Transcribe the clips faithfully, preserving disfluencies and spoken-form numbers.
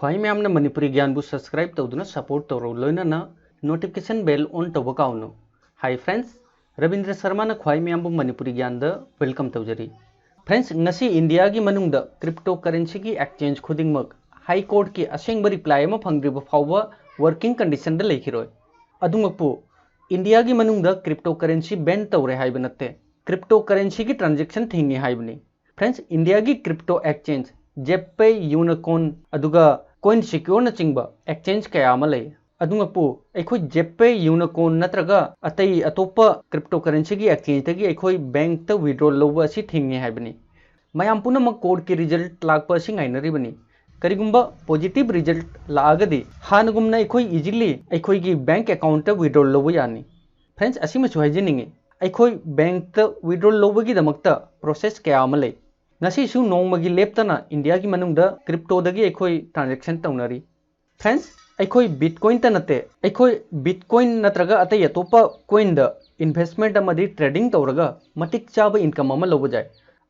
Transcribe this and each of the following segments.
ꯈ꯭ꯋꯥꯏ ꯃꯌꯥꯝꯅ ꯃꯅꯤꯄꯨꯔꯤ ꯒ꯭ꯌꯥꯟꯕꯨ subscribe ꯇꯧꯗꯨꯅ support ꯇꯧꯔꯣ, ꯂꯣꯏꯅꯅ notification bell on ꯇꯧꯕ ꯀꯥꯎꯅꯨ꯫ Hi friends, ꯔꯕꯤꯟꯗ꯭ꯔ ꯁꯔꯃꯅ ꯈ꯭ꯋꯥꯏ ꯃꯌꯥꯝꯕꯨ ꯃꯅꯤꯄꯨꯔꯤ ꯒ꯭ꯌꯥꯟꯗ welcome ꯇꯧꯖꯔꯤ꯫ Friends, ꯉꯁꯤ ꯏꯟꯗꯤꯌꯥꯒꯤ ꯃꯅꯨꯡꯗ crypto currencyꯒꯤ exchange ꯈꯨꯗꯤꯡꯃꯛ High Courtꯀꯤ ꯑꯁꯦꯡꯕ reply ꯑꯃ ꯐꯪꯗ꯭ꯔꯤꯕ ꯐꯥꯎꯕ working conditionꯗ ꯂꯩꯈꯤꯔꯣꯏ꯫ ꯑꯗꯨꯃꯛꯄꯨ ꯏꯟꯗꯤꯌꯥꯒꯤ ꯃꯅꯨꯡꯗ crypto currency ban ꯇꯧꯔꯦ ꯍꯥꯏꯕ ꯅꯠꯇꯦ, crypto currencyꯒꯤ transaction ꯊꯤꯡꯉꯤ ꯍꯥꯏꯕꯅꯤ꯫ Friends, ꯏꯟꯗꯤꯌꯥꯒꯤ crypto exchange, ZebPay, Unicoin, ꯑꯗꯨꯒ CoinSecureꯅꯆꯤꯡꯕ exchange ꯀꯌꯥ ꯑꯃ ꯂꯩ꯫ ꯑꯗꯨꯃꯛꯄꯨ ꯑꯩꯈꯣꯏ ZebPay, Unicoin ꯅꯠꯇ꯭ꯔꯒ ꯑꯇꯩ ꯑꯇꯣꯞꯄ crypto currencyꯒꯤ exchangeꯗꯒꯤ ꯑꯩꯈꯣꯏ bankꯇ withdrawal ꯂꯧꯕ ꯑꯁꯤ ꯊꯤꯡꯉꯤ ꯍꯥꯏꯕꯅꯤ꯫ ꯃꯌꯥꯝ ꯄꯨꯝꯅꯃꯛ courtꯀꯤ result ꯂꯥꯛꯄ ꯑꯁꯤ ꯉꯥꯏꯅꯔꯤꯕꯅꯤ꯫ ꯀꯔꯤꯒꯨꯝꯕ positive result ꯂꯥꯛꯑꯒꯗꯤ ꯍꯥꯟꯅꯒꯨꯝꯅ ꯑꯩꯈꯣꯏ easily ꯑꯩꯈꯣꯏꯒꯤ bank accountꯇ withdrawal ꯂꯧꯕ ꯌꯥꯅꯤ꯫ Friends, ꯑꯁꯤꯃꯁꯨ ꯍꯥꯏꯖꯅꯤꯡꯉꯤ, ꯑꯩꯈꯣꯏ bankꯇ withdrawal ꯂꯧꯕꯒꯤꯗꯃꯛꯇ process ꯀꯌꯥ ꯑꯃ ꯂꯩ꯫ ꯉꯁꯤꯁꯨ ꯅꯣꯡꯃꯒꯤ ꯂꯦꯞꯇꯅ ꯏꯟꯗꯤꯌꯥꯒꯤ ꯃꯅꯨꯡꯗ cryptoꯗꯒꯤ ꯑꯩꯈꯣꯏ transaction ꯇꯧꯅꯔꯤ꯫ Friends, ꯑꯩꯈꯣꯏ Bitcoinꯇ ꯅꯠꯇꯦ, ꯑꯩꯈꯣꯏ Bitcoin ꯅꯠꯇ꯭ꯔꯒ ꯑꯇꯩ ꯑꯇꯣꯞꯄ coinꯗ investment ꯑꯃꯗꯤ trading ꯇꯧꯔꯒ ꯃꯇꯤꯛ ꯆꯥꯕ income ꯑꯃ ꯂꯧꯕ ꯌꯥꯏ꯫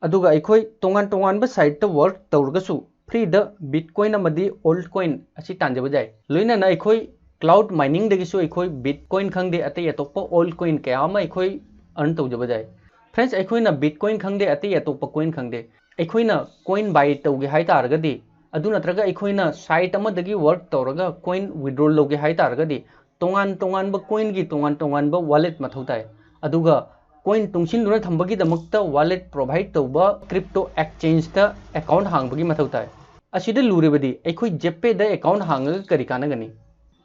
ꯑꯗꯨꯒ ꯑꯩꯈꯣꯏ ꯇꯣꯉꯥꯟ ꯇꯣꯉꯥꯟꯕ siteꯇ work ꯇꯧꯔꯒꯁꯨ freeꯗ Bitcoin ꯑꯃꯗꯤ altcoin ꯑꯁꯤ ꯇꯥꯟꯖꯕ ꯌꯥꯏ꯫ ꯂꯣꯏꯅꯅ ꯑꯩꯈꯣꯏ cloud miningꯗꯒꯤꯁꯨ ꯑꯩꯈꯣꯏ Bitcoin ꯈꯪꯗꯦ, ꯑꯇꯩ ꯑꯇꯣꯞꯄ altcoin ꯀꯌꯥ ꯑꯃ ꯑꯩꯈꯣꯏ earn ꯇꯧꯖꯕ ꯌꯥꯏ꯫ Friends, ꯑꯩꯈꯣꯏꯅ Bitcoin ꯈꯪꯗꯦ, ꯑꯇꯩ ꯑꯇꯣꯞꯄ coin ꯈꯪꯗꯦ, ꯑꯩꯈꯣꯏꯅ coin buy ꯇꯧꯒꯦ ꯍꯥꯏ ꯇꯥꯔꯒꯗꯤ, ꯑꯗꯨ ꯅꯠꯇ꯭ꯔꯒ ꯑꯩꯈꯣꯏꯅ site ꯑꯃꯗꯒꯤ work ꯇꯧꯔꯒ coin withdrawal ꯂꯧꯒꯦ ꯍꯥꯏ ꯇꯥꯔꯒꯗꯤ, ꯇꯣꯉꯥꯟ ꯇꯣꯉꯥꯟꯕ coinꯒꯤ ꯇꯣꯉꯥꯟ ꯇꯣꯉꯥꯟꯕ wallet ꯃꯊꯧ ꯇꯥꯏ꯫ ꯑꯗꯨꯒ coin ꯇꯨꯡꯁꯤꯟꯗꯨꯅ ꯊꯝꯕꯒꯤꯗꯃꯛꯇ wallet provide ꯇꯧꯕ crypto exchangeꯇ account ꯍꯥꯡꯕꯒꯤ ꯃꯊꯧ ꯇꯥꯏ꯫ ꯑꯁꯤꯗ ꯂꯨꯔꯤꯕꯗꯤ ꯑꯩꯈꯣꯏ ZebPayꯗ account ꯍꯥꯡꯉꯒ ꯀꯔꯤ ꯀꯥꯟꯅꯒꯅꯤ?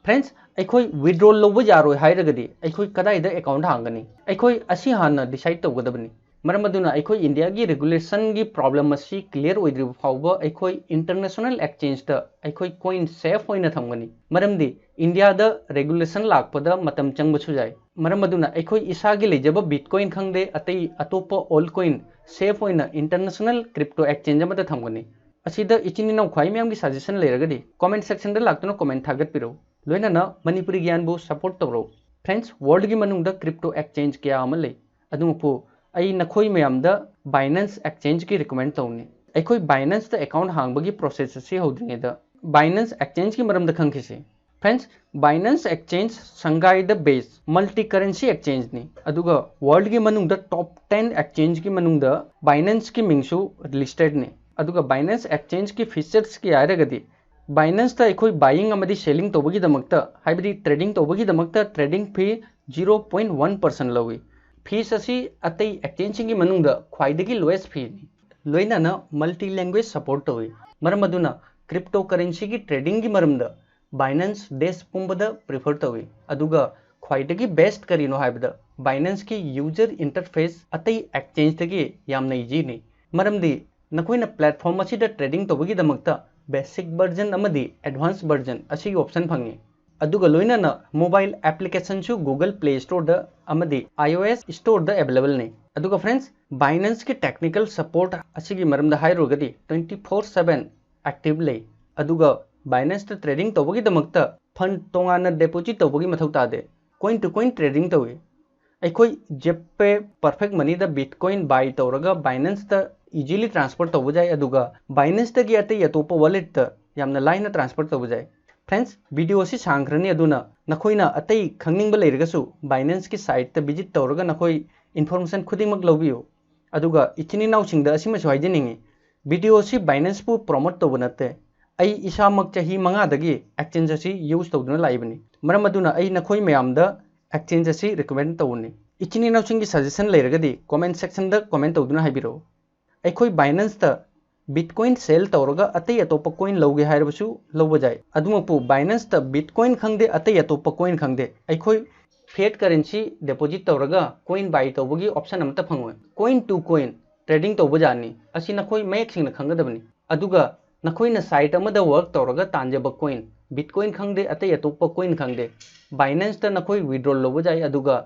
Friends, ꯑꯩꯈꯣꯏ withdrawal ꯂꯧꯕ ꯌꯥꯔꯣꯏ ꯍꯥꯏꯔꯒꯗꯤ ꯑꯩꯈꯣꯏ ꯀꯗꯥꯏꯗ account ꯍꯥꯡꯒꯅꯤ? ꯑꯩꯈꯣꯏ ꯑꯁꯤ ꯍꯥꯟꯅ decide ꯇꯧꯒꯗꯕꯅꯤ꯫ ꯃꯔꯝ ꯑꯗꯨꯅ ꯑꯩꯈꯣꯏ ꯏꯟꯗꯤꯌꯥꯒꯤ regulationꯒꯤ problem ꯑꯁꯤ clear ꯑꯣꯏꯗ꯭ꯔꯤꯕ ꯐꯥꯎꯕ ꯑꯩꯈꯣꯏ international exchangeꯇ ꯑꯩꯈꯣꯏ coin safe ꯑꯣꯏꯅ ꯊꯝꯒꯅꯤ꯫ ꯃꯔꯝꯗꯤ ꯏꯟꯗꯤꯌꯥꯗ regulation ꯂꯥꯛꯄꯗ ꯃꯇꯝ ꯆꯪꯕꯁꯨ ꯌꯥꯏ꯫ ꯃꯔꯝ ꯑꯗꯨꯅ ꯑꯩꯈꯣꯏ ꯏꯁꯥꯒꯤ ꯂꯩꯖꯕ Bitcoin ꯈꯪꯗꯦ, ꯑꯇꯩ ꯑꯇꯣꯞꯄ altcoin safe ꯑꯣꯏꯅ international crypto exchange ꯑꯃꯗ ꯊꯝꯒꯅꯤ꯫ ꯑꯁꯤꯗ ꯏꯆꯤꯟ ꯏꯅꯥꯎ ꯈ꯭ꯋꯥꯏ ꯃꯌꯥꯝꯒꯤ suggestion ꯂꯩꯔꯒꯗꯤ comment sectionꯗ ꯂꯥꯛꯇꯨꯅ comment ꯊꯥꯒꯠꯄꯤꯔꯛꯎ꯫ ꯂꯣꯏꯅꯅ ꯃꯅꯤꯄꯨꯔꯤ ꯒ꯭ꯌꯥꯟꯕꯨ support ꯇꯧꯔꯣ꯫ Friends, worldꯒꯤ ꯃꯅꯨꯡꯗ crypto exchange ꯀꯌꯥ ꯑꯃ ꯂꯩ꯫ ꯑꯗꯨꯃꯛꯄꯨ ꯑꯩ ꯅꯈꯣꯏ ꯃꯌꯥꯝꯗ Binance Exchangeꯀꯤ recommend ꯇꯧꯅꯤ꯫ ꯑꯩꯈꯣꯏ Binanceꯇ account ꯍꯥꯡꯕꯒꯤ process ꯑꯁꯤ ꯍꯧꯗ꯭ꯔꯤꯉꯩꯗ Binance Exchangeꯀꯤ ꯃꯔꯝꯗ ꯈꯪꯈꯤꯁꯤ꯫ Friends, Binance Exchange Shanghai-ꯗ base multi currency exchangeꯅꯤ, ꯑꯗꯨꯒ worldꯀꯤ ꯃꯅꯨꯡꯗ top ten exchangeꯀꯤ ꯃꯅꯨꯡꯗ Binanceꯀꯤ ꯃꯤꯡꯁꯨ listedꯅꯤ꯫ ꯑꯗꯨꯒ Binance Exchangeꯀꯤ featuresꯀꯤ ꯍꯥꯏꯔꯒꯗꯤ, Binanceꯇ ꯑꯩꯈꯣꯏ buying ꯑꯃꯗꯤ selling ꯇꯧꯕꯒꯤꯗꯃꯛꯇ, ꯍꯥꯏꯕꯗꯤ trading ꯇꯧꯕꯒꯤꯗꯃꯛꯇ trading fee zero point one percent ꯂꯧꯏ꯫ Fees ꯑꯁꯤ ꯑꯇꯩ exchangeꯁꯤꯡꯒꯤ ꯃꯅꯨꯡꯗ ꯈ꯭ꯋꯥꯏꯗꯒꯤ lowest feeꯅꯤ꯫ ꯂꯣꯏꯅꯅ multi language support ꯇꯧꯏ꯫ ꯃꯔꯝ ꯑꯗꯨꯅ cryptocurrencyꯒꯤ tradingꯒꯤ ꯃꯔꯝꯗ Binance ꯗꯦꯁ ꯄꯨꯝꯕꯗ prefer ꯇꯧꯏ꯫ ꯑꯗꯨꯒ ꯈ꯭ꯋꯥꯏꯗꯒꯤ best ꯀꯔꯤꯅꯣ ꯍꯥꯏꯕꯗ Binanceꯀꯤ user interface ꯑꯇꯩ exchangeꯇꯒꯤ ꯌꯥꯝꯅ easyꯅꯤ꯫ ꯃꯔꯝꯗꯤ ꯅꯈꯣꯏꯅ platform ꯑꯁꯤꯗ trading ꯇꯧꯕꯒꯤꯗꯃꯛꯇ basic version ꯑꯃꯗꯤ advanced version ꯑꯁꯤꯒꯤ option ꯐꯪꯏ꯫ ꯑꯗꯨꯒ ꯂꯣꯏꯅꯅ mobile applicationꯁꯨ Google Play Storeꯗ ꯑꯃꯗꯤ iOS Storeꯗ availableꯅꯤ꯫ ꯑꯗꯨꯒ friends, Binanceꯀꯤ technical support ꯑꯁꯤꯒꯤ ꯃꯔꯝꯗ ꯍꯥꯏꯔꯨꯔꯒꯗꯤ twenty four seven active ꯂꯩ꯫ ꯑꯗꯨꯒ Binanceꯇ trading ꯇꯧꯕꯒꯤꯗꯃꯛꯇ fund ꯇꯣꯉꯥꯟꯅ deposit ꯇꯧꯕꯒꯤ ꯃꯊꯧ ꯇꯥꯗꯦ꯫ Coin to coin trading ꯇꯧꯏ꯫ ꯑꯩꯈꯣꯏ Zebpay Perfect Moneyꯗ Bitcoin buy ꯇꯧꯔꯒ Binanceꯇ easily transfer ꯇꯧꯕ ꯌꯥꯏ, ꯑꯗꯨꯒ Binanceꯇꯒꯤ ꯑꯇꯩ ꯑꯇꯣꯞꯄ walletꯇ ꯌꯥꯝꯅ ꯂꯥꯏꯅ transfer ꯇꯧꯕ ꯌꯥꯏ꯫ Friends, video ꯑꯁꯤ ꯁꯥꯡꯈ꯭ꯔꯅꯤ, ꯑꯗꯨꯅ ꯅꯈꯣꯏꯅ ꯑꯇꯩ ꯈꯪꯅꯤꯡꯕ ꯂꯩꯔꯒꯁꯨ Binanceꯀꯤ siteꯇ visit ꯇꯧꯔꯒ ꯅꯈꯣꯏ information ꯈꯨꯗꯤꯡꯃꯛ ꯂꯧꯕꯤꯌꯨ꯫ ꯑꯗꯨꯒ ꯏꯆꯤꯟ ꯏꯅꯥꯎꯁꯤꯡꯗ ꯑꯁꯤꯃꯁꯨ ꯍꯥꯏꯖꯅꯤꯡꯉꯤ, video ꯑꯁꯤ Binanceꯄꯨ promote ꯇꯧꯕ ꯅꯠꯇꯦ꯫ ꯑꯩ ꯏꯁꯥꯃꯛ ꯆꯍꯤ ꯃꯉꯥꯗꯒꯤ exchange ꯑꯁꯤ use ꯇꯧꯗꯨꯅ ꯂꯥꯛꯏꯕꯅꯤ꯫ ꯃꯔꯝ ꯑꯗꯨꯅ ꯑꯩ ꯅꯈꯣꯏ ꯃꯌꯥꯝꯗ exchange ꯑꯁꯤ recommend ꯇꯧꯕꯅꯤ꯫ ꯏꯆꯤꯟ ꯏꯅꯥꯎꯁꯤꯡꯒꯤ suggestion ꯂꯩꯔꯒꯗꯤ comment sectionꯗ comment ꯇꯧꯗꯨꯅ ꯍꯥꯏꯕꯤꯔꯛꯎ꯫ ꯑꯩꯈꯣꯏ Binanceꯇ Bitcoin sell ꯇꯧꯔꯒ ꯑꯇꯩ ꯑꯇꯣꯞꯄ coin ꯂꯧꯒꯦ ꯍꯥꯏꯔꯕꯁꯨ ꯂꯧꯕ ꯌꯥꯏ꯫ ꯑꯗꯨꯃꯛꯄꯨ Binanceꯇ Bitcoin ꯈꯪꯗꯦ, ꯑꯇꯩ ꯑꯇꯣꯞꯄ coin ꯈꯪꯗꯦ, ꯑꯩꯈꯣꯏ fiat currency deposit ꯇꯧꯔꯒ coin buy ꯇꯧꯕꯒꯤ option ꯑꯃꯠꯇ ꯐꯪꯉꯣꯏ꯫ Coin to coin trading ꯇꯧꯕ ꯌꯥꯅꯤ꯫ ꯑꯁꯤ ꯅꯈꯣꯏ ꯃꯌꯦꯛ ꯁꯦꯡꯅ ꯈꯪꯒꯗꯕꯅꯤ꯫ ꯑꯗꯨꯒ ꯅꯈꯣꯏꯅ site ꯑꯃꯗ work ꯇꯧꯔꯒ ꯇꯥꯟꯖꯕ coin, Bitcoin ꯈꯪꯗꯦ, ꯑꯇꯩ ꯑꯇꯣꯞꯄ coin ꯈꯪꯗꯦ, Binanceꯇ ꯅꯈꯣꯏ withdrawal ꯂꯧꯕ ꯌꯥꯏ, ꯑꯗꯨꯒ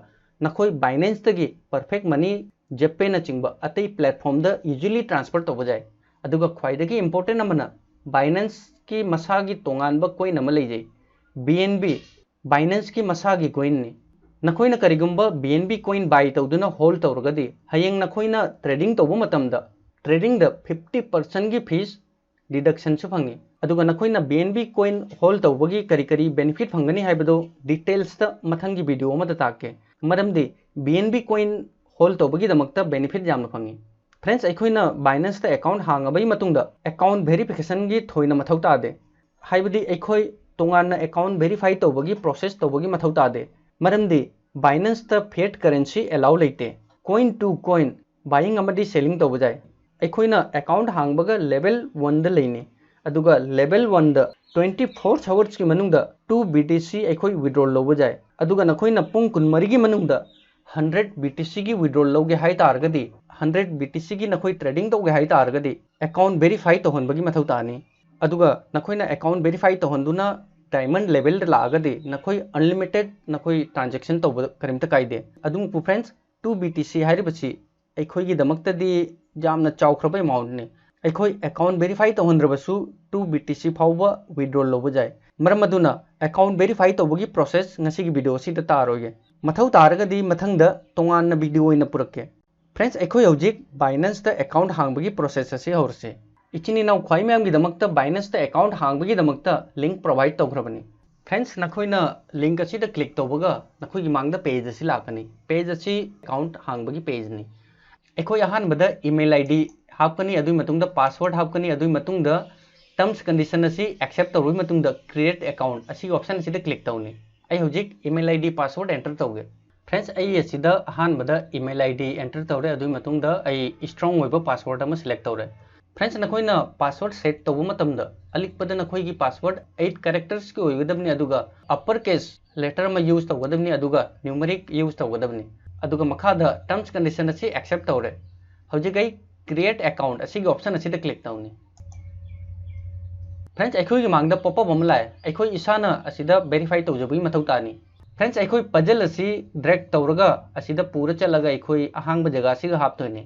ꯅꯈꯣꯏ Binanceꯇꯒꯤ Perfect Money, Zebpayꯅꯆꯤꯡꯕ ꯑꯇꯩ platformꯗ easily transfer ꯇꯧꯕ ꯌꯥꯏ꯫ ꯑꯗꯨꯒ ꯈ꯭ꯋꯥꯏꯗꯒꯤ important ꯑꯃꯅ, Binanceꯀꯤ ꯃꯁꯥꯒꯤ ꯇꯣꯉꯥꯟꯕ coin ꯑꯃ ꯂꯩꯖꯩ, B N B, Binanceꯀꯤ ꯃꯁꯥꯒꯤ coinꯅꯤ꯫ ꯅꯈꯣꯏꯅ ꯀꯔꯤꯒꯨꯝꯕ B N B coin buy ꯇꯧꯗꯨꯅ hold ꯇꯧꯔꯒꯗꯤ, ꯍꯌꯦꯡ ꯅꯈꯣꯏꯅ trading ꯇꯧꯕ ꯃꯇꯝꯗ tradingꯗ fifty percentꯒꯤ fees deductionꯁꯨ ꯐꯪꯏ꯫ ꯑꯗꯨꯒ ꯅꯈꯣꯏꯅ BNB coin hold ꯇꯧꯕꯒꯤ ꯀꯔꯤ ꯀꯔꯤ benefit ꯐꯪꯒꯅꯤ ꯍꯥꯏꯕꯗꯨ details ꯇ ꯃꯊꯪꯒꯤ video ꯑꯃꯗ ꯇꯥꯛꯀꯦ꯫ ꯃꯔꯝꯗꯤ BNB coin hold ꯇꯧꯕꯒꯤꯗꯃꯛꯇ benefit ꯌꯥꯝꯅ ꯐꯪꯉꯤ꯫ Friends, ꯑꯩꯈꯣꯏꯅ Binance ꯇ account ꯍꯥꯡꯉꯕꯒꯤ ꯃꯇꯨꯡꯗ account verification ꯒꯤ ꯊꯣꯏꯅ ꯃꯊꯧ ꯇꯥꯗꯦ꯫ ꯍꯥꯏꯕꯗꯤ ꯑꯩꯈꯣꯏ ꯇꯣꯉꯥꯟꯅ account verify ꯇꯧꯕꯒꯤ process ꯇꯧꯕꯒꯤ ꯃꯊꯧ ꯇꯥꯗꯦ꯫ ꯃꯔꯝꯗꯤ Binance ꯇ fiat currency allow ꯂꯩꯇꯦ꯫ Coin to coin buying ꯑꯃꯗꯤ selling ꯇꯧꯕ ꯌꯥꯏ꯫ ꯑꯩꯈꯣꯏꯅ account ꯍꯥꯡꯕꯒ level one ꯗ ꯂꯩꯅꯤ꯫ ꯑꯗꯨꯒ level one ꯗ twenty four hours ꯀꯤ ꯃꯅꯨꯡꯗ two BTC ꯑꯩꯈꯣꯏ withdrawal ꯂꯧꯕ ꯌꯥꯏ꯫ ꯑꯗꯨꯒ ꯅꯈꯣꯏꯅ ꯄꯨꯡ ꯀꯨꯟꯃꯔꯤꯒꯤ ꯃꯅꯨꯡꯗ hundred BTC ꯒꯤ withdrawal ꯂꯧꯒꯦ ꯍꯥꯏ ꯇꯥꯔꯒꯗꯤ, hundred BTC ꯒꯤ ꯅꯈꯣꯏ trading ꯇꯧꯒꯦ ꯍꯥꯏ ꯇꯥꯔꯒꯗꯤ, account verify ꯇꯧꯍꯟꯕꯒꯤ ꯃꯊꯧ ꯇꯥꯅꯤ꯫ ꯑꯗꯨꯒ ꯅꯈꯣꯏꯅ account verify ꯇꯧꯍꯟꯗꯨꯅ diamond level ꯗ ꯂꯥꯛꯑꯒꯗꯤ, ꯅꯈꯣꯏ unlimited ꯅꯈꯣꯏ transaction ꯇꯧꯕꯗ ꯀꯔꯤꯝꯇ ꯀꯥꯏꯗꯦ꯫ ꯑꯗꯨꯃꯛꯄꯨ friends, two BTC ꯍꯥꯏꯔꯤꯕꯁꯤ ꯑꯩꯈꯣꯏꯒꯤꯗꯃꯛꯇꯗꯤ ꯌꯥꯝꯅ ꯆꯥꯎꯈ꯭ꯔꯕ amount ꯅꯤ꯫ ꯑꯩꯈꯣꯏ account verify ꯇꯧꯍꯟꯗ꯭ꯔꯕꯁꯨ two BTC ꯐꯥꯎꯕ withdrawal ꯂꯧꯕ ꯌꯥꯏ꯫ ꯃꯔꯝ ꯑꯗꯨꯅ account verify ꯇꯧꯕꯒꯤ process ꯉꯁꯤꯒꯤ video ꯑꯁꯤꯗ ꯇꯥꯔꯣꯏꯒꯦ꯫ ꯃꯊꯧ ꯇꯥꯔꯒꯗꯤ ꯃꯊꯪꯗ ꯇꯣꯉꯥꯟꯅ video ꯑꯣꯏꯅ ꯄꯨꯔꯛꯀꯦ꯫ Friends, ꯑꯩꯈꯣꯏ ꯍꯧꯖꯤꯛ Binance ꯇ account ꯍꯥꯡꯕꯒꯤ process ꯑꯁꯤ ꯍꯧꯔꯁꯤ꯫ ꯏꯆꯤꯟ ꯏꯅꯥꯎ ꯈ꯭ꯋꯥꯏ ꯃꯌꯥꯝꯒꯤꯗꯃꯛꯇ Binance ꯇ account ꯍꯥꯡꯕꯒꯤꯗꯃꯛꯇ link provide ꯇꯧꯈ꯭ꯔꯕꯅꯤ꯫ Friends, ꯅꯈꯣꯏꯅ link ꯑꯁꯤꯗ click ꯇꯧꯕꯒ ꯅꯈꯣꯏꯒꯤ ꯃꯥꯡꯗ page ꯑꯁꯤ ꯂꯥꯛꯀꯅꯤ꯫ Page ꯑꯁꯤ account ꯍꯥꯡꯕꯒꯤ page ꯅꯤ꯫ ꯑꯩꯈꯣꯏ ꯑꯍꯥꯟꯕꯗ email ID ꯍꯥꯞꯀꯅꯤ, ꯑꯗꯨꯒꯤ ꯃꯇꯨꯡꯗ password ꯍꯥꯞꯀꯅꯤ, ꯑꯗꯨꯒꯤ ꯃꯇꯨꯡꯗ terms condition ꯑꯁꯤ accept ꯇꯧꯔꯕ ꯃꯇꯨꯡꯗ create account ꯑꯁꯤꯒꯤ option ꯑꯁꯤꯗ click ꯇꯧꯅꯤ꯫ ꯑꯩ ꯍꯧꯖꯤꯛ email ID password enter ꯇꯧꯒꯦ꯫ Friends, ꯑꯩ ꯑꯁꯤꯗ ꯑꯍꯥꯟꯕꯗ email ID enter ꯇꯧꯔꯦ, ꯑꯗꯨꯒꯤ ꯃꯇꯨꯡꯗ ꯑꯩ strong ꯑꯣꯏꯕ password ꯑꯃ select ꯇꯧꯔꯦ꯫ Friends, ꯅꯈꯣꯏꯅ password set ꯇꯧꯕ ꯃꯇꯝꯗ ꯑꯂꯤꯛꯄꯗ ꯅꯈꯣꯏꯒꯤ password eight characters ꯀꯤ ꯑꯣꯏꯒꯗꯕꯅꯤ, ꯑꯗꯨꯒ upper case letter ꯑꯃ use ꯇꯧꯒꯗꯕꯅꯤ, ꯑꯗꯨꯒ numeric use ꯇꯧꯒꯗꯕꯅꯤ꯫ ꯑꯗꯨꯒ ꯃꯈꯥꯗ terms condition ꯑꯁꯤ accept ꯇꯧꯔꯦ꯫ ꯍꯧꯖꯤꯛ ꯑꯩ create account ꯑꯁꯤꯒꯤ option ꯑꯁꯤꯗ click ꯇꯧꯅꯤ꯫ Friends, ꯑꯩꯈꯣꯏꯒꯤ ꯃꯥꯡꯗ pop up ꯑꯃ ꯂꯥꯛꯑꯦ꯫ ꯑꯩꯈꯣꯏ ꯏꯁꯥꯅ ꯑꯁꯤꯗ verify ꯇꯧꯖꯕꯒꯤ ꯃꯊꯧ ꯇꯥꯅꯤ꯫ Friends, ꯑꯩꯈꯣꯏ puzzle ꯑꯁꯤ drag ꯇꯧꯔꯒ ꯑꯁꯤꯗ ꯄꯨꯔ ꯆꯠꯂꯒ ꯑꯩꯈꯣꯏ ꯑꯍꯥꯡꯕ ꯖꯒꯥ ꯑꯁꯤꯒ ꯍꯥꯞꯇꯣꯏꯅꯤ꯫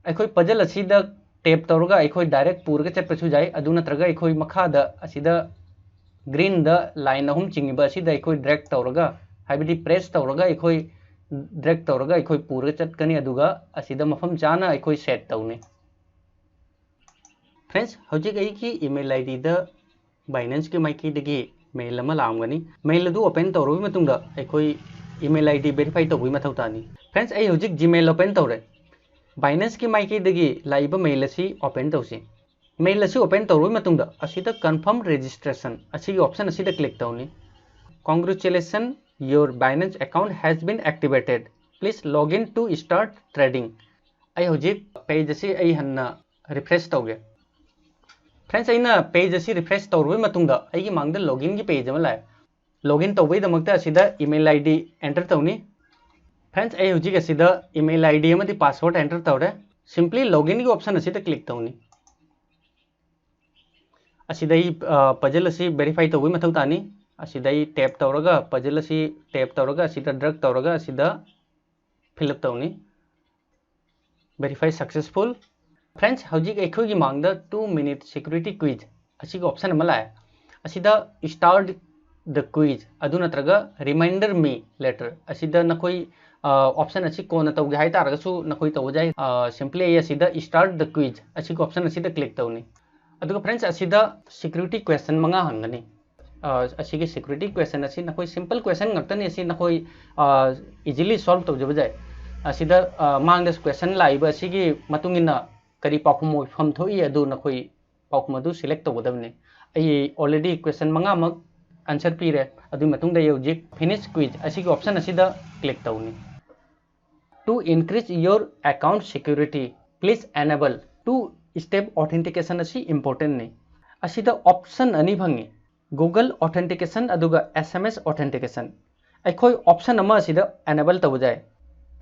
ꯑꯩꯈꯣꯏ puzzle ꯑꯁꯤꯗ tap ꯇꯧꯔꯒ ꯑꯩꯈꯣꯏ direct ꯄꯨꯔꯒ ꯆꯠꯄꯁꯨ ꯌꯥꯏ, ꯑꯗꯨ ꯅꯠꯇ꯭ꯔꯒ ꯑꯩꯈꯣꯏ ꯃꯈꯥꯗ ꯑꯁꯤꯗ green ꯗ line ꯑꯍꯨꯝ ꯆꯤꯡꯉꯤꯕ ꯑꯁꯤꯗ ꯑꯩꯈꯣꯏ drag ꯇꯧꯔꯒ, ꯍꯥꯏꯕꯗꯤ press ꯇꯧꯔꯒ ꯑꯩꯈꯣꯏ drag ꯇꯧꯔꯒ ꯑꯩꯈꯣꯏ ꯄꯨꯔꯒ ꯆꯠꯀꯅꯤ, ꯑꯗꯨꯒ ꯑꯁꯤꯗ ꯃꯐꯝ ꯆꯥꯅ ꯑꯩꯈꯣꯏ set ꯇꯧꯅꯤ꯫ Friends, ꯍꯧꯖꯤꯛ ꯑꯩꯒꯤ email IDꯗ Binanceꯀꯤ ꯃꯥꯏꯀꯩꯗꯒꯤ mail ꯑꯃ ꯂꯥꯛꯑꯝꯒꯅꯤ꯫ Mail ꯑꯗꯨ open ꯇꯧꯔꯕ ꯃꯇꯨꯡꯗ ꯑꯩꯈꯣꯏ email ID verify ꯇꯧꯕꯒꯤ ꯃꯊꯧ ꯇꯥꯅꯤ꯫ Friends, ꯑꯩ ꯍꯧꯖꯤꯛ Gmail open ꯇꯧꯔꯦ꯫ Binanceꯀꯤ ꯃꯥꯏꯀꯩꯗꯒꯤ ꯂꯥꯛꯏꯕ mail ꯑꯁꯤ open ꯇꯧꯁꯤ꯫ Mail ꯑꯁꯤ open ꯇꯧꯔꯕ ꯃꯇꯨꯡꯗ ꯑꯁꯤꯗ Confirm Registration ꯑꯁꯤꯒꯤ option ꯑꯁꯤꯗ click ꯇꯧꯅꯤ꯫ Congratulations, your Binance account has been activated. Please log in to start trading. ꯑꯩ ꯍꯧꯖꯤꯛ page ꯑꯁꯤ ꯑꯩ ꯍꯟꯅ refresh ꯇꯧꯒꯦ꯫ Friends, ꯑꯩꯅ page ꯑꯁꯤ refresh ꯇꯧꯔꯕ ꯃꯇꯨꯡꯗ ꯑꯩꯒꯤ ꯃꯥꯡꯗ loginꯒꯤ page ꯑꯃ ꯂꯥꯛꯑꯦ꯫ Login ꯇꯧꯕꯒꯤꯗꯃꯛꯇ ꯑꯁꯤꯗ email ID enter ꯇꯧꯅꯤ꯫ Friends, ꯑꯩ ꯍꯧꯖꯤꯛ ꯑꯁꯤꯗ email ID ꯑꯃꯗꯤ password enter ꯇꯧꯔꯦ꯫ Simply loginꯒꯤ option ꯑꯁꯤꯗ click ꯇꯧꯅꯤ꯫ ꯑꯁꯤꯗ ꯑꯩ puzzle ꯑꯁꯤ verify ꯇꯧꯕꯒꯤ ꯃꯊꯧ ꯇꯥꯅꯤ꯫ ꯑꯁꯤꯗ ꯑꯩ tap ꯇꯧꯔꯒ puzzle ꯑꯁꯤ tap ꯇꯧꯔꯒ ꯑꯁꯤꯗ drag ꯇꯧꯔꯒ ꯑꯁꯤꯗ fill up ꯇꯧꯅꯤ꯫ Verify successful. Friends, ꯍꯧꯖꯤꯛ ꯑꯩꯈꯣꯏꯒꯤ ꯃꯥꯡꯗ two minute security quiz ꯑꯁꯤꯒꯤ option ꯑꯃ ꯂꯥꯛꯑꯦ꯫ ꯑꯁꯤꯗ start the quiz ꯑꯗꯨ ꯅꯠꯇ꯭ꯔꯒ reminder me later ꯑꯁꯤꯗ ꯅꯈꯣꯏ option ꯑꯁꯤ ꯀꯣꯟꯅ ꯇꯧꯒꯦ ꯍꯥꯏꯇꯥꯔꯒꯁꯨ ꯅꯈꯣꯏ ꯇꯧꯕ ꯌꯥꯏ꯫ Simply ꯑꯩ ꯑꯁꯤꯗ start the quiz ꯑꯁꯤꯒꯤ option ꯑꯁꯤꯗ click ꯇꯧꯅꯤ꯫ ꯑꯗꯨꯒ friends, ꯑꯁꯤꯗ security question ꯃꯉꯥ ꯍꯪꯒꯅꯤ꯫ ꯑꯁꯤꯒꯤ security question ꯑꯁꯤ ꯅꯈꯣꯏ simple question ꯉꯥꯛꯇꯅꯤ꯫ ꯑꯁꯤ ꯅꯈꯣꯏ easily solve ꯇꯧꯖꯕ ꯌꯥꯏ꯫ ꯑꯁꯤꯗ ꯃꯥꯡꯗ question ꯂꯥꯛꯏꯕ ꯑꯁꯤꯒꯤ ꯃꯇꯨꯡ ꯏꯟꯅ ꯀꯔꯤ ꯄꯥꯎꯈꯨꯝ ꯑꯣꯏꯐꯝ ꯊꯣꯛꯏ ꯑꯗꯨ ꯅꯈꯣꯏ ꯄꯥꯎꯈꯨꯝ ꯑꯗꯨ select ꯇꯧꯒꯗꯕꯅꯤ꯫ ꯑꯩ already question ꯃꯉꯥꯃꯛ answer ꯄꯤꯔꯦ꯫ ꯑꯗꯨꯒꯤ ꯃꯇꯨꯡꯗ ꯑꯩ ꯍꯧꯖꯤꯛ finish quiz ꯑꯁꯤꯒꯤ option ꯑꯁꯤꯗ click ꯇꯧꯅꯤ꯫ To increase your account security, please enable two step authentication ꯑꯁꯤ important ꯅꯤ꯫ ꯑꯁꯤꯗ option ꯑꯅꯤ ꯐꯪꯉꯤ, Google Authentication ꯑꯗꯨꯒ SMS Authentication꯫ ꯑꯩꯈꯣꯏ option ꯑꯃ ꯑꯁꯤꯗ enable ꯇꯧꯕ ꯌꯥꯏ꯫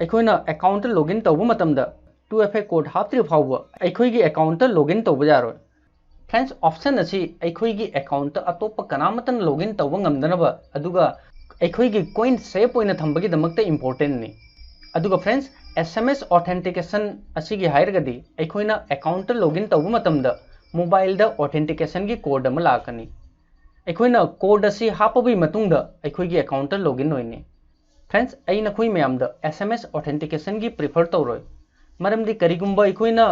ꯑꯩꯈꯣꯏꯅ account login ꯇꯧꯕ ꯃꯇꯝꯗ two F A code ꯍꯥꯞꯇ꯭ꯔꯤ ꯐꯥꯎꯕ ꯑꯩꯈꯣꯏꯒꯤ account login ꯇꯧꯕ ꯌꯥꯔꯣꯏ꯫ Friends, option ꯑꯁꯤ ꯑꯩꯈꯣꯏꯒꯤ account ꯑꯇꯣꯞꯄ ꯀꯅꯥꯃꯠꯇꯅ login ꯇꯧꯕ ꯉꯝꯗꯅꯕ ꯑꯗꯨꯒ ꯑꯩꯈꯣꯏꯒꯤ coin safe ꯑꯣꯏꯅ ꯊꯝꯕꯒꯤꯗꯃꯛꯇ important ꯅꯤ꯫ ꯑꯗꯨꯒ friends, SMS Authentication ꯑꯁꯤꯒꯤ ꯍꯥꯏꯔꯒꯗꯤ ꯑꯩꯈꯣꯏꯅ account login ꯇꯧꯕ ꯃꯇꯝꯗ mobileꯗ authenticationꯒꯤ code ꯑꯃ ꯂꯥꯛꯀꯅꯤ꯫ ꯑꯩꯈꯣꯏꯅ code ꯑꯁꯤ ꯍꯥꯞꯄꯕꯒꯤ ꯃꯇꯨꯡꯗ ꯑꯩꯈꯣꯏꯒꯤ account login ꯑꯣꯏꯅꯤ꯫ Friends, ꯑꯩ ꯅꯈꯣꯏ ꯃꯌꯥꯝꯗ SMS Authenticationꯒꯤ prefer ꯇꯧꯔꯣꯏ꯫ ꯃꯔꯝꯗꯤ ꯀꯔꯤꯒꯨꯝꯕ ꯑꯩꯈꯣꯏꯅ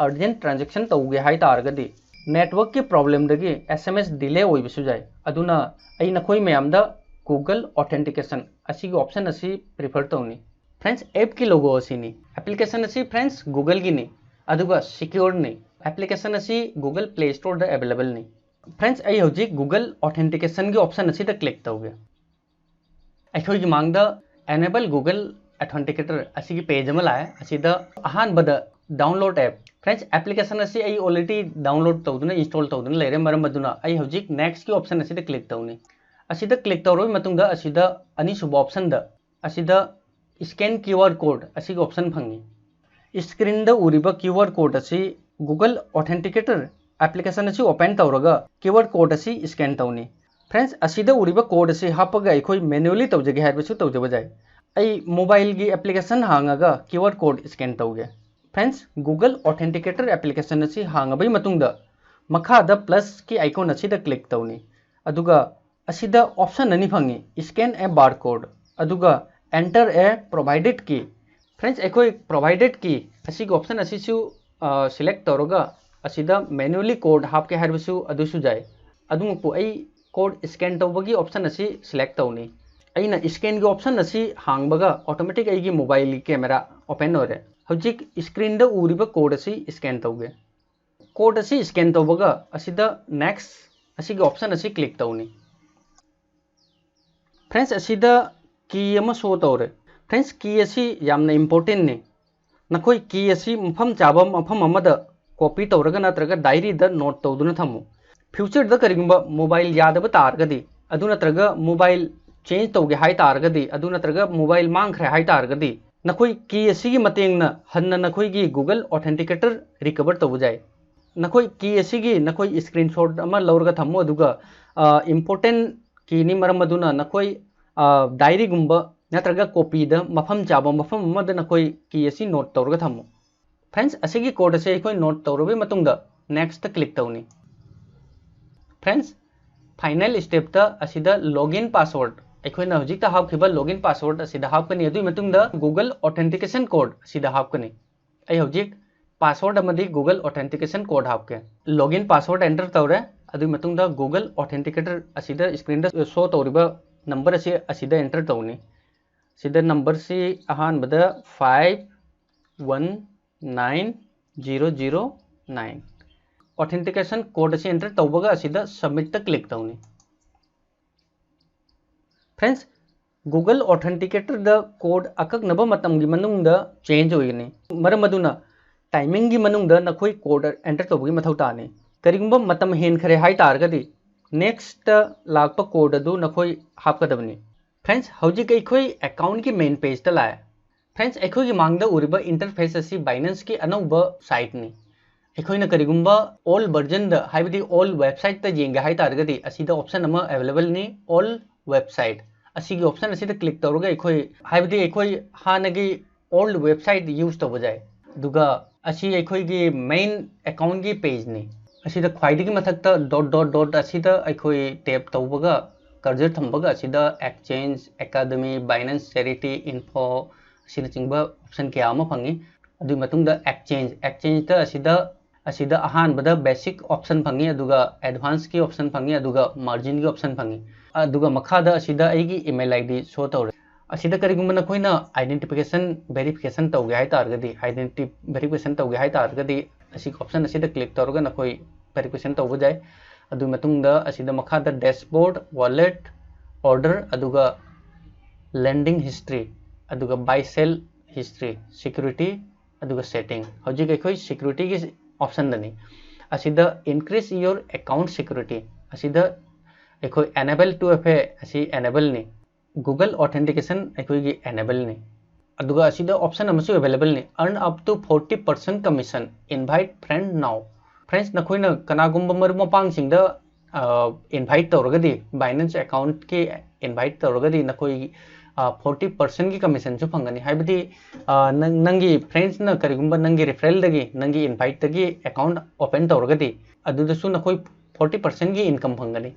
urgent transaction ꯇꯧꯒꯦ ꯍꯥꯏ ꯇꯥꯔꯒꯗꯤ, networkꯀꯤ problemꯗꯒꯤ S M S delay ꯑꯣꯏꯕꯁꯨ ꯌꯥꯏ꯫ ꯑꯗꯨꯅ ꯑꯩ ꯅꯈꯣꯏ ꯃꯌꯥꯝꯗ Google Authentication ꯑꯁꯤꯒꯤ option ꯑꯁꯤ prefer ꯇꯧꯅꯤ꯫ Friends, appꯀꯤ logo ꯑꯁꯤꯅꯤ꯫ Application ꯑꯁꯤ, friends, Googleꯒꯤꯅꯤ, ꯑꯗꯨꯒ secureꯅꯤ꯫ Application ꯑꯁꯤ Google Play Storeꯗ availableꯅꯤ꯫ Friends, ꯑꯩ ꯍꯧꯖꯤꯛ Google Authenticationꯒꯤ option ꯑꯁꯤꯗ click ꯇꯧꯒꯦ꯫ ꯑꯩꯈꯣꯏꯒꯤ ꯃꯥꯡꯗ Enable Google Authenticator ꯑꯁꯤꯒꯤ page ꯑꯃ ꯂꯥꯛꯑꯦ꯫ ꯑꯁꯤꯗ ꯑꯍꯥꯟꯕꯗ Download app꯫ Friends, application ꯑꯁꯤ ꯑꯩ already download ꯇꯧꯗꯨꯅ, install ꯇꯧꯗꯨꯅ ꯂꯩꯔꯦ꯫ ꯃꯔꯝ ꯑꯗꯨꯅ ꯑꯩ ꯍꯧꯖꯤꯛ Nextꯀꯤ option ꯑꯁꯤꯗ click ꯇꯧꯅꯤ꯫ ꯑꯁꯤꯗ click ꯇꯧꯔꯕ ꯃꯇꯨꯡꯗ, ꯑꯁꯤꯗ ꯑꯅꯤꯁꯨꯕ optionꯗ, ꯑꯁꯤꯗ Scan QR code ꯑꯁꯤꯒꯤ option ꯐꯪꯉꯤ꯫ Screenꯗ ꯎꯔꯤꯕ QR code ꯑꯁꯤ Google Authenticator application ꯑꯁꯤ open ꯇꯧꯔꯒ QR code ꯑꯁꯤ scan ꯇꯧꯅꯤ꯫ Friends, ꯑꯁꯤꯗ ꯎꯔꯤꯕ code ꯑꯁꯤ ꯍꯥꯞꯄꯒ ꯑꯩꯈꯣꯏ manually ꯇꯧꯖꯒꯦ ꯍꯥꯏꯔꯕꯁꯨ ꯇꯧꯖꯕ ꯌꯥꯏ꯫ ꯑꯩ mobileꯒꯤ application ꯍꯥꯡꯉꯒ QR code scan ꯇꯧꯒꯦ꯫ Friends, Google Authenticator application ꯑꯁꯤ ꯍꯥꯡꯉꯕꯒꯤ ꯃꯇꯨꯡꯗ, ꯃꯈꯥꯗ plusꯀꯤ icon ꯑꯁꯤꯗ click ꯇꯧꯅꯤ꯫ ꯑꯗꯨꯒ ꯑꯁꯤꯗ option ꯑꯅꯤ ꯐꯪꯉꯤ, Scan a barcode ꯑꯗꯨꯒ Enter a provided key꯫ Friends, ꯑꯩꯈꯣꯏ provided key ꯑꯁꯤꯒꯤ option ꯑꯁꯤꯁꯨ, ꯑ, select ꯇꯧꯔꯒ ꯑꯁꯤꯗ manually code ꯍꯥꯞꯀꯦ ꯍꯥꯏꯔꯕꯁꯨ ꯑꯗꯨꯁꯨ ꯌꯥꯏ꯫ ꯑꯗꯨꯃꯛꯄꯨ ꯑꯩ code scan ꯇꯧꯕꯒꯤ option ꯑꯁꯤ select ꯇꯧꯅꯤ꯫ ꯑꯩꯅ scanꯒꯤ option ꯑꯁꯤ ꯍꯥꯡꯕꯒ automatic ꯑꯩꯒꯤ mobileꯒꯤ camera open ꯑꯣꯏꯔꯦ꯫ ꯍꯧꯖꯤꯛ screenꯗ ꯎꯔꯤꯕ code ꯑꯁꯤ scan ꯇꯧꯒꯦ꯫ Code ꯑꯁꯤ scan ꯇꯧꯕꯒ ꯑꯁꯤꯗ Next ꯑꯁꯤꯒꯤ option ꯑꯁꯤ click ꯇꯧꯅꯤ꯫ Friends, ꯑꯁꯤꯗ key ꯑꯃ show ꯇꯧꯔꯦ꯫ Friends, key ꯑꯁꯤ ꯌꯥꯝꯅ importantꯅꯤ꯫ ꯅꯈꯣꯏ key ꯑꯁꯤ ꯃꯐꯝ ꯆꯥꯕ ꯃꯐꯝ ꯑꯃꯗ copy ꯇꯧꯔꯒ ꯅꯠꯇ꯭ꯔꯒ diaryꯗ note ꯇꯧꯗꯨꯅ ꯊꯝꯃꯨ꯫ Futureꯗ ꯀꯔꯤꯒꯨꯝꯕ mobile ꯌꯥꯗꯕ ꯇꯥꯔꯒꯗꯤ, ꯑꯗꯨ ꯅꯠꯇ꯭ꯔꯒ mobile change ꯇꯧꯒꯦ ꯍꯥꯏ ꯇꯥꯔꯒꯗꯤ, ꯑꯗꯨ ꯅꯠꯇ꯭ꯔꯒ mobile ꯃꯥꯡꯈ꯭ꯔꯦ ꯍꯥꯏ ꯇꯥꯔꯒꯗꯤ, ꯅꯈꯣꯏ key ꯑꯁꯤꯒꯤ ꯃꯇꯦꯡꯅ ꯍꯟꯅ ꯅꯈꯣꯏꯒꯤ Google Authenticator recover ꯇꯧꯕ ꯌꯥꯏ꯫ ꯅꯈꯣꯏ key ꯑꯁꯤꯒꯤ ꯅꯈꯣꯏ screenshot ꯑꯃ ꯂꯧꯔꯒ ꯊꯝꯃꯨ, ꯑꯗꯨꯒ, ꯑ, important keyꯅꯤ, ꯃꯔꯝ ꯑꯗꯨꯅ ꯅꯈꯣꯏ, ꯑ, diaryꯒꯨꯝꯕ ꯅꯠꯇ꯭ꯔꯒ copyꯗ ꯃꯐꯝ ꯆꯥꯕ ꯃꯐꯝ ꯑꯃꯗ ꯅꯈꯣꯏ key ꯑꯁꯤ note ꯇꯧꯔꯒ ꯊꯝꯃꯨ꯫ Friends, ꯑꯁꯤꯒꯤ code ꯑꯁꯤ ꯑꯩꯈꯣꯏ note ꯇꯧꯔꯕ ꯃꯇꯨꯡꯗ Nextꯇ click ꯇꯧꯅꯤ꯫ Friends, final stepꯇ ꯑꯁꯤꯗ login password, ꯑꯩꯈꯣꯏꯅ ꯍꯧꯖꯤꯛꯇ ꯍꯥꯞꯈꯤꯕ login password ꯑꯁꯤꯗ ꯍꯥꯞꯀꯅꯤ꯫ ꯑꯗꯨꯒꯤ ꯃꯇꯨꯡꯗ Google Authentication code ꯑꯁꯤꯗ ꯍꯥꯞꯀꯅꯤ꯫ ꯑꯩ ꯍꯧꯖꯤꯛ password ꯑꯃꯗꯤ Google Authentication code ꯍꯥꯞꯀꯦ꯫ Login password enter ꯇꯧꯔꯦ꯫ ꯑꯗꯨꯒꯤ ꯃꯇꯨꯡꯗ Google Authenticator ꯑꯁꯤꯗ screenꯗ show ꯇꯧꯔꯤꯕ number ꯑꯁꯤ ꯑꯁꯤꯗ enter ꯇꯧꯅꯤ꯫ ꯁꯤꯗ numberꯁꯤ ꯑꯍꯥꯟꯕꯗ five one nine zero zero nine꯫ Authentication code ꯑꯁꯤ enter ꯇꯧꯕꯒ ꯑꯁꯤꯗ submitꯇ click ꯇꯧꯅꯤ꯫ Friends, Google Authenticatorꯗ code ꯑꯀꯛꯅꯕ ꯃꯇꯝꯒꯤ ꯃꯅꯨꯡꯗ change ꯑꯣꯏꯒꯅꯤ꯫ ꯃꯔꯝ ꯑꯗꯨꯅ timingꯒꯤ ꯃꯅꯨꯡꯗ ꯅꯈꯣꯏ code enter ꯇꯧꯕꯒꯤ ꯃꯊꯧ ꯇꯥꯅꯤ꯫ ꯀꯔꯤꯒꯨꯝꯕ ꯃꯇꯝ ꯍꯦꯟꯈ꯭ꯔꯦ ꯍꯥꯏ ꯇꯥꯔꯒꯗꯤ, nextꯇ ꯂꯥꯛꯄ code ꯑꯗꯨ ꯅꯈꯣꯏ ꯍꯥꯞꯀꯗꯕꯅꯤ꯫ Friends, ꯍꯧꯖꯤꯛ ꯑꯩꯈꯣꯏ accountꯀꯤ main pageꯇ ꯂꯥꯛꯑꯦ꯫ Friends, ꯑꯩꯈꯣꯏꯒꯤ ꯃꯥꯡꯗ ꯎꯔꯤꯕ interface ꯑꯁꯤ Binanceꯀꯤ ꯑꯅꯧꯕ siteꯅꯤ꯫ ꯑꯩꯈꯣꯏꯅ ꯀꯔꯤꯒꯨꯝꯕ old versionꯗ, ꯍꯥꯏꯕꯗꯤ old websiteꯇ ꯌꯦꯡꯒꯦ ꯍꯥꯏ ꯇꯥꯔꯒꯗꯤ, ꯑꯁꯤꯗ option ꯑꯃ availableꯅꯤ, old website꯫ ꯑꯁꯤꯒꯤ option ꯑꯁꯤꯗ click ꯇꯧꯔꯒ ꯑꯩꯈꯣꯏ, ꯍꯥꯏꯕꯗꯤ ꯑꯩꯈꯣꯏ ꯍꯥꯟꯅꯒꯤ old website use ꯇꯧꯕ ꯌꯥꯏ꯫ ꯑꯗꯨꯒ ꯑꯁꯤ ꯑꯩꯈꯣꯏꯒꯤ main accountꯀꯤ pageꯅꯤ꯫ ꯑꯁꯤꯗ ꯈ꯭ꯋꯥꯏꯗꯒꯤ ꯃꯊꯛꯇ dot dot dot ꯑꯁꯤꯗ ꯑꯩꯈꯣꯏ tap ꯇꯧꯕꯒ, cursor ꯊꯝꯕꯒ, ꯑꯁꯤꯗ exchange, academy, Binance, charity, info ꯑꯁꯤꯅꯆꯤꯡꯕ option ꯀꯌꯥ ꯑꯃ ꯐꯪꯉꯤ꯫ ꯑꯗꯨꯒꯤ ꯃꯇꯨꯡꯗ exchange, exchangeꯇ ꯑꯁꯤꯗ, ꯑꯁꯤꯗ ꯑꯍꯥꯟꯕꯗ basic option ꯐꯪꯉꯤ, ꯑꯗꯨꯒ advanceꯀꯤ option ꯐꯪꯉꯤ, ꯑꯗꯨꯒ marginꯒꯤ option ꯐꯪꯉꯤ꯫ ꯑꯗꯨꯒ ꯃꯈꯥꯗ ꯑꯁꯤꯗ ꯑꯩꯒꯤ email ID show ꯇꯧꯔꯦ꯫ ꯑꯁꯤꯗ ꯀꯔꯤꯒꯨꯝꯕ ꯅꯈꯣꯏꯅ identification verification ꯇꯧꯒꯦ ꯍꯥꯏ ꯇꯥꯔꯒꯗꯤ, identity verification ꯇꯧꯒꯦ ꯍꯥꯏ ꯇꯥꯔꯒꯗꯤ, ꯑꯁꯤꯒꯤ option ꯑꯁꯤꯗ click ꯇꯧꯔꯒ ꯅꯈꯣꯏ verification ꯇꯧꯕ ꯌꯥꯏ꯫ ꯑꯗꯨꯒꯤ ꯃꯇꯨꯡꯗ ꯑꯁꯤꯗ ꯃꯈꯥꯗ dashboard, wallet, order, ꯑꯗꯨꯒ lending history, ꯑꯗꯨꯒ buy sell history, security, ꯑꯗꯨꯒ setting꯫ ꯍꯧꯖꯤꯛ ꯑꯩꯈꯣꯏ securityꯒꯤ optionꯗꯅꯤ꯫ ꯑꯁꯤꯗ increase your account security, ꯑꯁꯤꯗ ꯑꯩꯈꯣꯏ enable two F A ꯑꯁꯤ enableꯅꯤ꯫ Google Authentication ꯑꯩꯈꯣꯏꯒꯤ enableꯅꯤ꯫ ꯑꯗꯨꯒ ꯑꯁꯤꯗ option ꯑꯃꯁꯨ availableꯅꯤ, earn up to forty percent commission, invite friend now꯫ Friends, ꯅꯈꯣꯏꯅ ꯀꯅꯥꯒꯨꯝꯕ ꯃꯔꯨꯞ ꯃꯄꯥꯡꯁꯤꯡꯗ, ꯑ, invite ꯇꯧꯔꯒꯗꯤ, Binance accountꯀꯤ invite ꯇꯧꯔꯒꯗꯤ, ꯅꯈꯣꯏ, ꯑ, forty percentꯀꯤ commissionꯁꯨ ꯐꯪꯒꯅꯤ꯫ ꯍꯥꯏꯕꯗꯤ, ꯑ, ꯅꯪ, ꯅꯪꯒꯤ friendsꯅ ꯀꯔꯤꯒꯨꯝꯕ ꯅꯪꯒꯤ referralꯗꯒꯤ, ꯅꯪꯒꯤ inviteꯇꯒꯤ account open ꯇꯧꯔꯒꯗꯤ, ꯑꯗꯨꯗꯁꯨ ꯅꯈꯣꯏ forty percentꯀꯤ income ꯐꯪꯒꯅꯤ꯫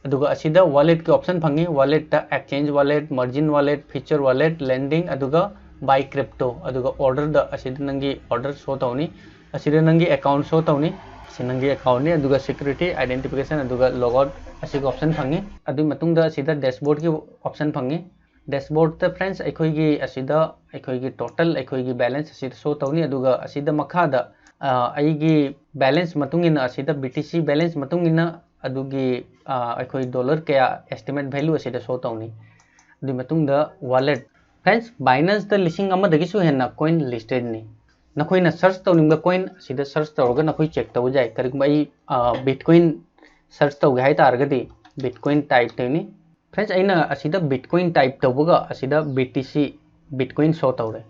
ꯑꯗꯨꯒ ꯑꯁꯤꯗ walletꯀꯤ option ꯐꯪꯉꯤ, walletꯇ exchange wallet, margin wallet, future wallet, lending, ꯑꯗꯨꯒ buy crypto, ꯑꯗꯨꯒ order ꯗ ꯑꯁꯤꯗ ꯅꯪꯒꯤ order show ꯇꯧꯅꯤ꯫ ꯑꯁꯤꯗ ꯅꯪꯒꯤ account show ꯇꯧꯅꯤ꯫ ꯑꯁꯤ ꯅꯪꯒꯤ account ꯅꯤ, ꯑꯗꯨꯒ security, identification, ꯑꯗꯨꯒ logout ꯑꯁꯤꯒꯤ option ꯐꯪꯉꯤ꯫ ꯑꯗꯨꯒꯤ ꯃꯇꯨꯡꯗ ꯑꯁꯤꯗ dashboard ꯀꯤ option ꯐꯪꯉꯤ꯫ Dashboard ꯇ friends, ꯑꯩꯈꯣꯏꯒꯤ ꯑꯁꯤꯗ ꯑꯩꯈꯣꯏꯒꯤ total, ꯑꯩꯈꯣꯏꯒꯤ balance ꯑꯁꯤꯗ show ꯇꯧꯅꯤ꯫ ꯑꯗꯨꯒ ꯑꯁꯤꯗ ꯃꯈꯥꯗ, ꯑ, ꯑꯩꯒꯤ balance ꯃꯇꯨꯡ ꯏꯟꯅ, ꯑꯁꯤꯗ B T C balance ꯃꯇꯨꯡ ꯏꯟꯅ ꯑꯗꯨꯒꯤ, ꯑ, ꯑꯩꯈꯣꯏ dollar ꯀꯌꯥ estimate value ꯑꯁꯤꯗ show ꯇꯧꯅꯤ꯫ ꯑꯗꯨꯒꯤ ꯃꯇꯨꯡꯗ wallet꯫ Friends, Binance ꯇ ꯂꯤꯁꯤꯡ ꯑꯃꯗꯒꯤꯁꯨ ꯍꯦꯟꯅ coin listed ꯅꯤ꯫ ꯅꯈꯣꯏꯅ search ꯇꯧꯅꯤꯡꯕ coin ꯑꯁꯤꯗ search ꯇꯧꯔꯒ ꯅꯈꯣꯏ check ꯇꯧꯕ ꯌꯥꯏ꯫ ꯀꯔꯤꯒꯨꯝꯕ ꯑꯩ, ꯑ, Bitcoin search ꯇꯧꯒꯦ ꯍꯥꯏ ꯇꯥꯔꯒꯗꯤ Bitcoin type ꯇꯧꯅꯤ꯫ Friends, ꯑꯩꯅ ꯑꯁꯤꯗ Bitcoin type ꯇꯧꯕꯒ ꯑꯁꯤꯗ B T C Bitcoin show ꯇꯧꯔꯦ꯫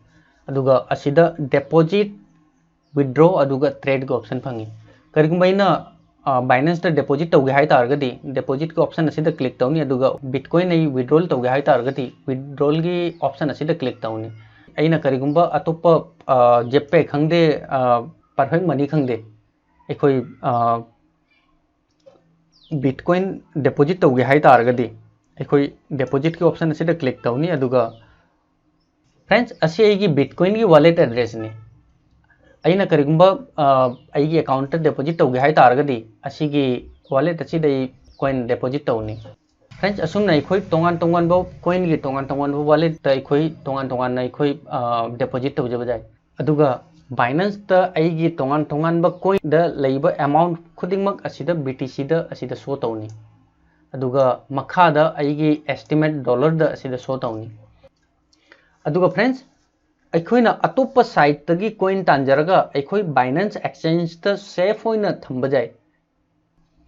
ꯑꯗꯨꯒ ꯑꯁꯤꯗ deposit, withdraw, ꯑꯗꯨꯒ trade ꯒꯤ option ꯐꯪꯉꯤ꯫ ꯀꯔꯤꯒꯨꯝꯕ ꯑꯩꯅ, ꯑ, Binance ꯇ deposit ꯇꯧꯒꯦ ꯍꯥꯏ ꯇꯥꯔꯒꯗꯤ deposit ꯀꯤ option ꯑꯁꯤꯗ click ꯇꯧꯅꯤ, ꯑꯗꯨꯒ Bitcoin ꯑꯩ withdrawal ꯇꯧꯒꯦ ꯍꯥꯏ ꯇꯥꯔꯒꯗꯤ withdrawal ꯒꯤ option ꯑꯁꯤꯗ click ꯇꯧꯅꯤ꯫ ꯑꯩꯅ ꯀꯔꯤꯒꯨꯝꯕ ꯑꯇꯣꯞꯄ, ꯑ, Zelle Pay ꯈꯪꯗꯦ, ꯑ, Perfect Money ꯈꯪꯗꯦ, ꯑꯩꯈꯣꯏ, ꯑ, Bitcoin deposit ꯇꯧꯒꯦ ꯍꯥꯏ ꯇꯥꯔꯒꯗꯤ ꯑꯩꯈꯣꯏ deposit ꯀꯤ option ꯑꯁꯤꯗ click ꯇꯧꯅꯤ꯫ ꯑꯗꯨꯒ friends, ꯑꯁꯤ ꯑꯩꯒꯤ Bitcoin ꯒꯤ wallet address ꯅꯤ꯫ ꯑꯩꯅ ꯀꯔꯤꯒꯨꯝꯕ, ꯑ, ꯑꯩꯒꯤ account ꯇ deposit ꯇꯧꯒꯦ ꯍꯥꯏ ꯇꯥꯔꯒꯗꯤ ꯑꯁꯤꯒꯤ wallet ꯑꯁꯤꯗ ꯑꯩ coin deposit ꯇꯧꯅꯤ꯫ Friends, ꯑꯁꯨꯝꯅ ꯑꯩꯈꯣꯏ ꯇꯣꯉꯥꯟ ꯇꯣꯉꯥꯟꯕ coin ꯒꯤ ꯇꯣꯉꯥꯟ ꯇꯣꯉꯥꯟꯕ wallet ꯇ ꯑꯩꯈꯣꯏ ꯇꯣꯉꯥꯟ ꯇꯣꯉꯥꯟꯅ ꯑꯩꯈꯣꯏ, ꯑ, deposit ꯇꯧꯖꯕ ꯌꯥꯏ꯫ ꯑꯗꯨꯒ Binance ꯇ ꯑꯩꯒꯤ ꯇꯣꯉꯥꯟ ꯇꯣꯉꯥꯟꯕ coin ꯗ ꯂꯩꯕ amount ꯈꯨꯗꯤꯡꯃꯛ ꯑꯁꯤꯗ B T C ꯗ ꯑꯁꯤꯗ show ꯇꯧꯅꯤ꯫ ꯑꯗꯨꯒ ꯃꯈꯥꯗ ꯑꯩꯒꯤ estimate dollar ꯗ ꯑꯁꯤꯗ show ꯇꯧꯅꯤ꯫ ꯑꯗꯨꯒ friends, ꯑꯩꯈꯣꯏꯅ ꯑꯇꯣꯞꯄ site ꯇꯒꯤ coin ꯇꯥꯟꯖꯔꯒ ꯑꯩꯈꯣꯏ Binance Exchange ꯇ safe ꯑꯣꯏꯅ ꯊꯝꯕ ꯌꯥꯏ꯫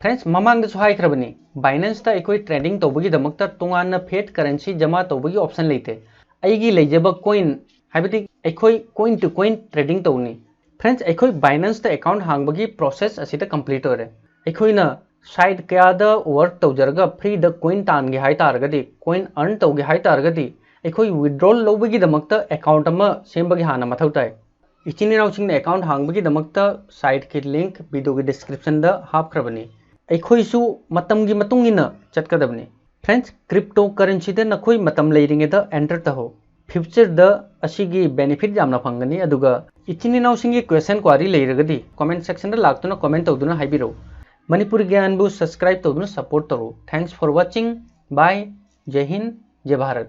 Friends, ꯃꯃꯥꯡꯗꯁꯨ ꯍꯥꯏꯈ꯭ꯔꯕꯅꯤ, Binance ꯇ ꯑꯩꯈꯣꯏ trading ꯇꯧꯕꯒꯤꯗꯃꯛꯇ ꯇꯣꯉꯥꯟꯅ fiat currency ꯖꯃꯥ ꯇꯧꯕꯒꯤ option ꯂꯩꯇꯦ꯫ ꯑꯩꯒꯤ ꯂꯩꯖꯕ coin, ꯍꯥꯏꯕꯗꯤ ꯑꯩꯈꯣꯏ coin to coin trading ꯇꯧꯅꯤ꯫ Friends, ꯑꯩꯈꯣꯏ Binance ꯇ account ꯍꯥꯡꯕꯒꯤ process ꯑꯁꯤꯗ complete ꯑꯣꯏꯔꯦ꯫ ꯑꯩꯈꯣꯏꯅ site ꯀꯌꯥꯗ work ꯇꯧꯖꯔꯒ free ꯗ coin ꯇꯥꯟꯒꯦ ꯍꯥꯏ ꯇꯥꯔꯒꯗꯤ, coin earn ꯇꯧꯒꯦ ꯍꯥꯏ ꯇꯥꯔꯒꯗꯤ, ꯑꯩꯈꯣꯏ withdrawal ꯂꯧꯕꯒꯤꯗꯃꯛꯇ account ꯑꯃ ꯁꯦꯝꯕꯒꯤ ꯍꯥꯟꯅ ꯃꯊꯧ ꯇꯥꯏ꯫ ꯏꯆꯤꯟ ꯏꯅꯥꯎꯁꯤꯡꯅ account ꯍꯥꯡꯕꯒꯤꯗꯃꯛꯇ site ꯀꯤ link video ꯒꯤ description ꯗ ꯍꯥꯞꯈ꯭ꯔꯕꯅꯤ꯫ ꯑꯩꯈꯣꯏꯁꯨ ꯃꯇꯝꯒꯤ ꯃꯇꯨꯡ ꯏꯟꯅ ꯆꯠꯀꯗꯕꯅꯤ꯫ Friends, crypto currency ꯗ ꯅꯈꯣꯏ ꯃꯇꯝ ꯂꯩꯔꯤꯉꯩꯗ enter ꯇꯧꯍꯧ꯫ Future ꯗ ꯑꯁꯤꯒꯤ benefit ꯌꯥꯝꯅ ꯐꯪꯒꯅꯤ꯫ ꯑꯗꯨꯒ ꯏꯆꯤꯟ ꯏꯅꯥꯎꯁꯤꯡꯒꯤ question query ꯂꯩꯔꯒꯗꯤ comment section ꯗ ꯂꯥꯛꯇꯨꯅ comment ꯇꯧꯗꯨꯅ ꯍꯥꯏꯕꯤꯔꯛꯎ꯫ ꯃꯅꯤꯄꯨꯔ ꯒ꯭ꯌꯥꯟꯕꯨ subscribe ꯇꯧꯗꯨꯅ support ꯇꯧꯔꯛꯎ꯫ Thanks for watching. Bye. ꯖꯩ Hind, ꯖꯩ Bharat.